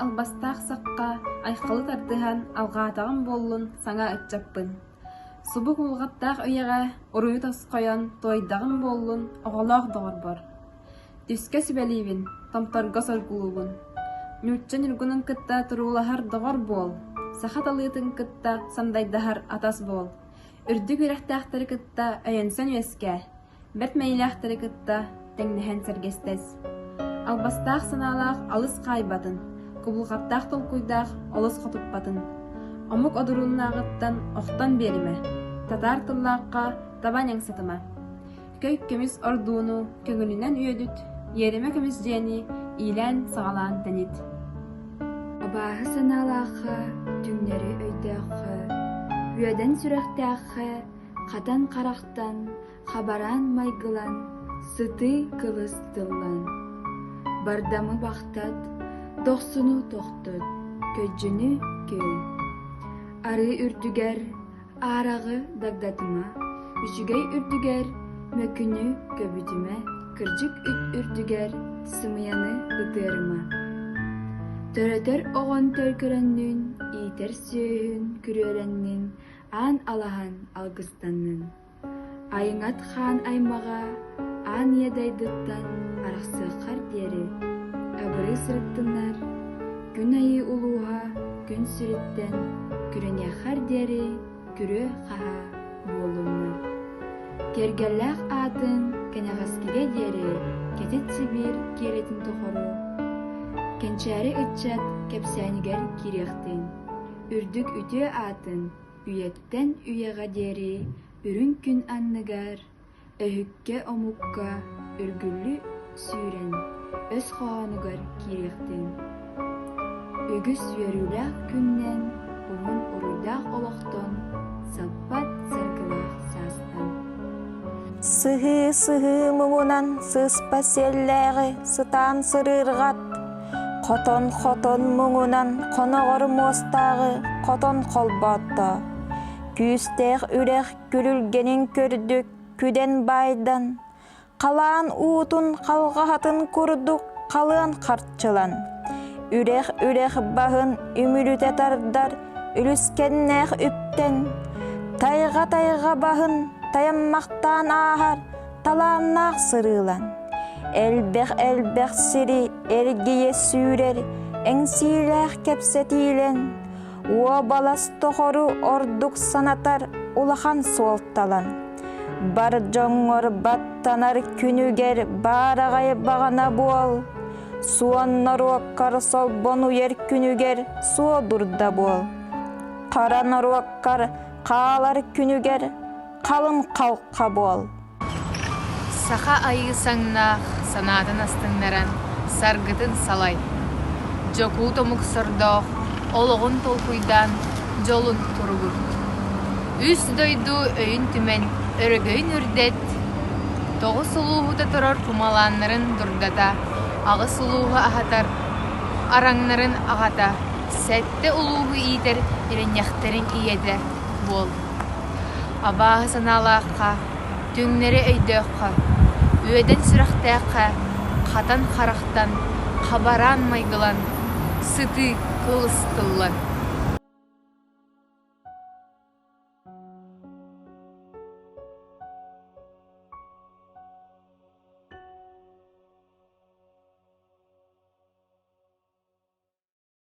албастаах сахха айхалы тардыһан алҕаатаҕым буоллун саҥа ыччаппын. Субу кулҕаттаах үйэҕэ уруйу тосхойон туойдаҕым буоллун оҕолоох доҕорбор. Түскэ сүбэлиибин, томторго соргулуубун. Ньуучча ньургунун кытта туруулаһар доҕор буол, саха талыытын кытта сандайдаһар атас буол. Үрдүк үөрэхтээхтэри кытта өйөнсөн үөскээ, бэрт мэйилээхтэри кытта тэҥнэһэн сэргэстэс. Албастаах санаалаах алыс хаайбатын, кубулҕаттаах толкуйдаах олус хотуппатын. Омук одурууннааҕыттан охтон биэримэ, татаар тыллаахха таба ньаҥсатыма. Көй көмүс ордууну көҥүлүнэн үөдүт, иэримэ көмүс дьиэни иилээн-саҕалаан тэнит. Абааһы санаалаахха, түҥнэри өйдөөххө, үөдэн сүрэхтээххэ, хатан харахтан, хабараан майгылан, сытыы кылыс тыллан. Бардамы бахтат, дохсуну тохтот, көдьүнү көй. Арыы үрдүгэр Аараҕы дагдатыма, үчүгэй үрдүгэр мөкүнү көбүтүмэ, кырдьык үт үрдүгэр сымыйаны ытыарыма. Төрөтөр оҕон төлкөрөннүн, иитэр сүөһүн күрүөлэннин, аан алаһан алгыстаннын. Айыҥат хаан аймаҕа аан ийэ дайдыттан арахсыаххар диэри абырыы сырыттыннар, күн айыы улууһа күн сириттэн күрэниэххэр диэри күрүө-хаһаа буоллуннар. Киэргэллээх аатын кэнэҕэскигэ диэри кэтит Сибиир киэлитин тухары кэнчээри ыччат кэпсээнигэр киириэхтин, үрдүк үтүө аатын үйэттэн үйэҕэ диэри үрүҥ күн анныгар өһүккэ омукка үргүллү сүүрэн өс хоһоонугар киириэхтин. Үгүс үөрүүлээх күннэн уһун уруйдаах олохтон саппат саргылаах саастан. Сыһыы-сыһыы муҥунан сыспа сиэллээҕи сытаан сырыырҕат, хотон-хотон муҥунан хоноҕор муостааҕы хотон холбоотто. Күүстээх үрэх күрүлгэнин көрдүк күдэн баайдан, халаан уутун халҕаһатын курдук халыан харчылан, үрэх-үрэх баһын үмүрүтэ тардар үлүскэннээх үптэн, тайҕа-тайҕа баһын тайаммахтаан ааһар талааннаах сырыылан, элбэх-элбэх сири эргийэ сүүрэр эҥсиилээх кэпсэтиилэн, уобалас тохору ордук санатар улахан суолталан, бар дьоҥҥор баттанар күнүгэр баараҕай баҕана буол, суон норуоккар солбонуйар күнүгэр суодурда буол, хара норуоккар хаалар күнүгэр халым халха буол. Саха айыы саҥнаах санаатын астыннаран, саргытын салай. Дьокуут омук сордоох, олоҕун толкуйдаан, дьолун туругурт. Үс дойду өйүн түмэн, өрөгөйүн үрдэт, тоҕус улууһута турар кумалааннарын дурдата, аҕыс улууһу аһатар, араҥнарын аҕата, сэттэ улууһу иитэр иринньэхтэрин ийэтэ буол. Абааһы санаалаахха, түҥнэри өйдөөххө, үөдэн сүрэхтээххэ хатан харахтан, хабараан майгылан, сытыы кылыс тыллан.